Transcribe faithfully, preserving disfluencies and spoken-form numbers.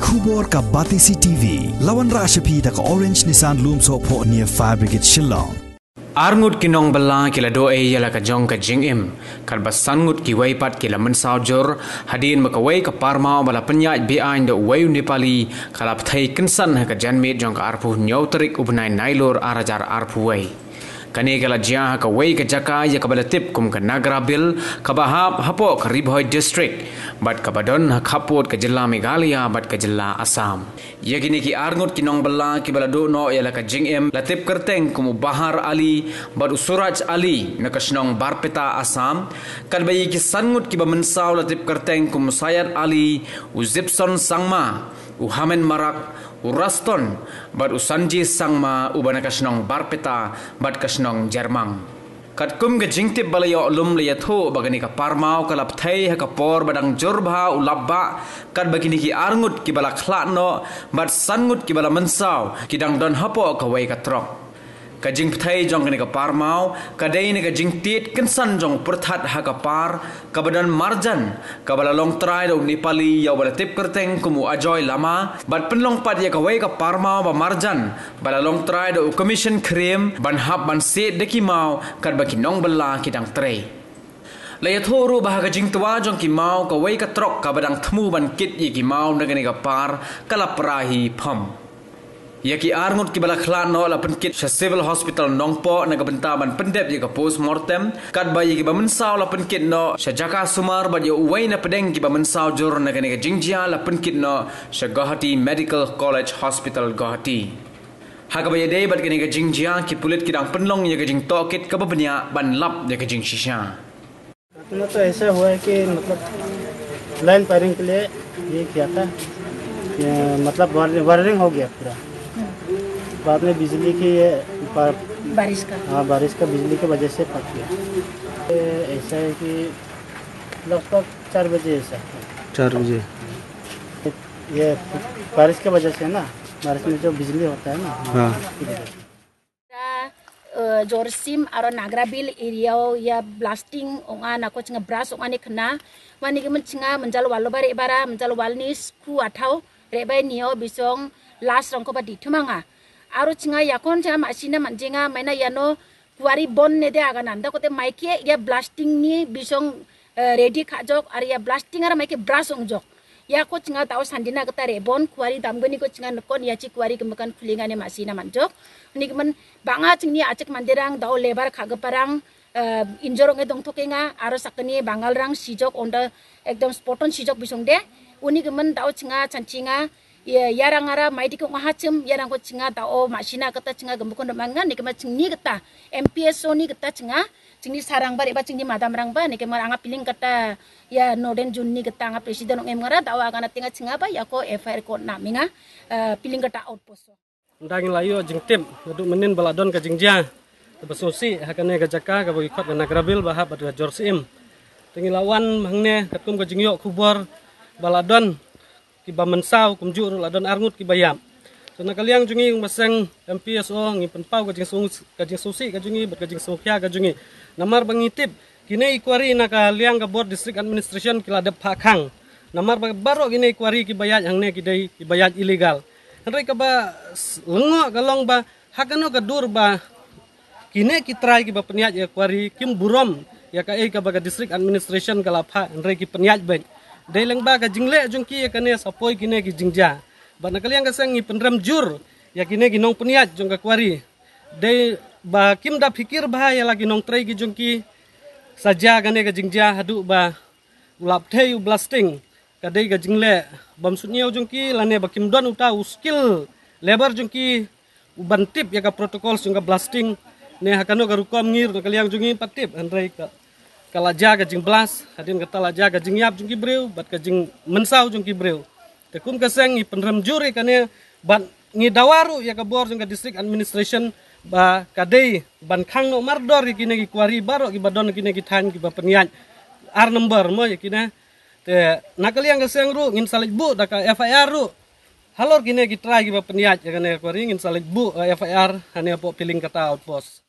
Khubor ka Batesi T V. Lawan Rashaphi da ka Orange Nissan Lumsohphoh near Fire Brigade Shillong. Arngut ki nongbylla ki la duh ei ïa la ka jong ka jingim, katba san ngut kiwei pat ki la mynsaw jur hadien ba kawei ka parmaw ba la pynïaid beaiñ da uwei u Nepali ka la pthei kynsan ha ka janmiet jong ka arphew hynñiew tarik u bnai Nailur ar hajar arphew wei. Kane ka la jia ha kawei ka jaka ïa kaba la tip kum ka Nagrabil, kaba hap hapoh ka Ri Bhoi District bad kaba don ha khappud ka jylla Meghalaya bad ka jylla Assam. Ïa kine ki arngut ki nongbylla kiba la duh noh ïa la ka jingim la tip kyrteng kum u Bahar Ali bad u Suraj Ali na ka shnong Barpeta, Assam, katba ïa ki san ngut kiba mynsaw la tip kyrteng kum u Syed Ali, u Zipson Sangma, u Hamen Marak, u Raston bad u Sanji Sangma uba na ka shnong Barpeta bad ka shnong Jermang. Katkum ka jingtip ba la ïoh lum la ïathuh ba kane ka parmaw ka la pthei ha ka por ba dang jur bha u lapbah, katba kine ki arngut kiba la khlad noh bad san ngut kiba la mynsaw ki dang don hapoh kawei ka trok. Ka jingpthei jong kane ka parmaw ka dei na ka jingtied kynsan jong u pyrthat ha ka par kaba don marjan, kaba la long trai da u Nepali ïa uba la tip kyrteng kum u Ajoy Lama, bad pynlong pat ïa kawei ka parmaw ba marjan ba la long trai da u Commission Khriem ban hap ban sied da ki maw katba ki nongbylla ki dang trei. La ïathuh ruh ba ha ka jingtwa jong ki maw kawei ka trok kaba dang thmu ban kit ïa ki maw na kane ka par ka la pra hi phom. Ïa ki arngut kiba la khlad noh la pynkit sha Civil Hospital Nongpoh na ka bynta ban pyndep ïa ka post mortem, katba ïa kiba mynsaw la pynkit noh sha jaka sumar bad ïa uwei na pdeng kiba mynsaw jur na kane ka jingjia la pynkit noh sha Guwahati Medical College Hospital, Guwahati. Ha kaba ïadei bad kane ka jingjia ki pulit ki dang pynlong ïa ka jingtohkit kaba bniah ban lap ïa ka jingshisha. रात में तो ऐसा हुआ है कि मतलब लाइन फायरिंग के लिए ये किया था, ये मतलब वार-, वायरिंग हो गया पूरा। बाद में बिजली की ये बा-, बारिश का। हाँ, बारिश का बिजली की वजह से फट गया। ये ऐसा है कि लगभग चार बजे ऐसा। चार बजे। ये बारिश की वजह से ना, बारिश में जो बिजली होता है ना, हाँ। उसकी वजह से। Ra, eh, Jorsim aro Nagrabil area ya blasting ong a nako chinga bras ong a ne kena. Wani gimen chinga menjal walo bare bara, menjal walni sku atau reba nio bisong las rongko ba di thumanga. Aro chinga yakon chinga masina manjinga maina yano kuari bon ne de aga nanda kote maike ya blasting ni bisong, eh, ready kha jok, ar ya blasting ar maike bras ong jok. Ya ko chinga tao sandina kata rebon, kuari damgani ko chinga nekon, ya chi kuari kemekan kulinga ne masina man jok. Ni kemen banga chingni achik mandirang, tao lebar kha geparang, eh, injorong e dong thokenga, aro sakani bangal rang sijok, onda ekdom spoton sijok bisong de. Uni kemen tao chinga, chan chinga, ya, ya rang ara, mai dikong aha chim, ya rang ko chinga, tao masina kata chinga, gembukon mangan, ni kemen chingni kata, M P S O ni kata chinga, chingni sarang ba, reba chingni madam rang ba, ni kemen anga piling kata, ya Northern Zone ni kata anga president ong em ngara, dawa anga na tinga chinga ba, ya ko F I R ko na minga, eh, piling kata outpost. Ndang la ïoh jingtip, nadu menin ba la don ka jingjia, kaba sngewsih, ha kane ka jaka, kaba ki khot ka Nagrabil, ba hap bad ka Jorsim. Te ngi la wan hangne, katkum ka jingïoh khubor, ba la don kiba mynsaw, kumjuh ruh la don arngut kiba ïap. So na ka liang jong ngi kum ka seng M P S O ngi pynpaw ka jingsngew, ka jingsngewsih ka jong ngi bad ka jingsngewkhia ka jong ngi. Namar ba ngi tip kine i kwari na ka liang ka bor district administration ki la dep phah khang. Namar ba baroh kine i kwari kiba ïaid hangne ki dei kiba ïaid illegal. Hynrei kaba s-, lyngngoh ka long ba ha kano ka dur ba kine ki trai kiba pynïaid ïa ka kwari kim burom ïa kaei kaba ka district administration ka la phah, hynrei ki pynïaid beit. Dei lyngba ka jingleh jong ki ïa kane sa poi kine ki jingjia. Bad na ka liang ka seng ngi pynrem jur ïa kine ki nongpynïaid jong ka kwari. Dei ba kim da phikir bha ïa la ki nongtrei ki jong ki, sa jia kane ka jingjia haduh ba u la pthei u blasting. Ka dei ka jingleh bym suidñiew jong ki lane ba kim don uta u skilled labour jong ki u ban tip ïa ka protocols jong ka blasting. Ne ha kano ka rukom ngi ruh na ka liang jong ngi pat tip, hynrei ka, ka la jia ka jingblast, hadien kata la jia ka jingïap jong ki briew bad ka jingmynsaw jong ki briew. Te kum ka seng ngi pynrem jur ïa kane bad ngi dawa ruh ïa ka bor jong ka district administration ba ka dei ban khang noh mardor ïa kine ki kwari baroh kiba don kine ki thaiñ kiba pynïaid ar number mo ïa kine. Te na ka liang ka seng ruh ngin sa leit buh da ka F I R ruh. Halor kine ki trai kiba pynïaid ïa kane ka kwari ngin sa leit buh, eh, F I R hane hapoh Pilingkata Outpost.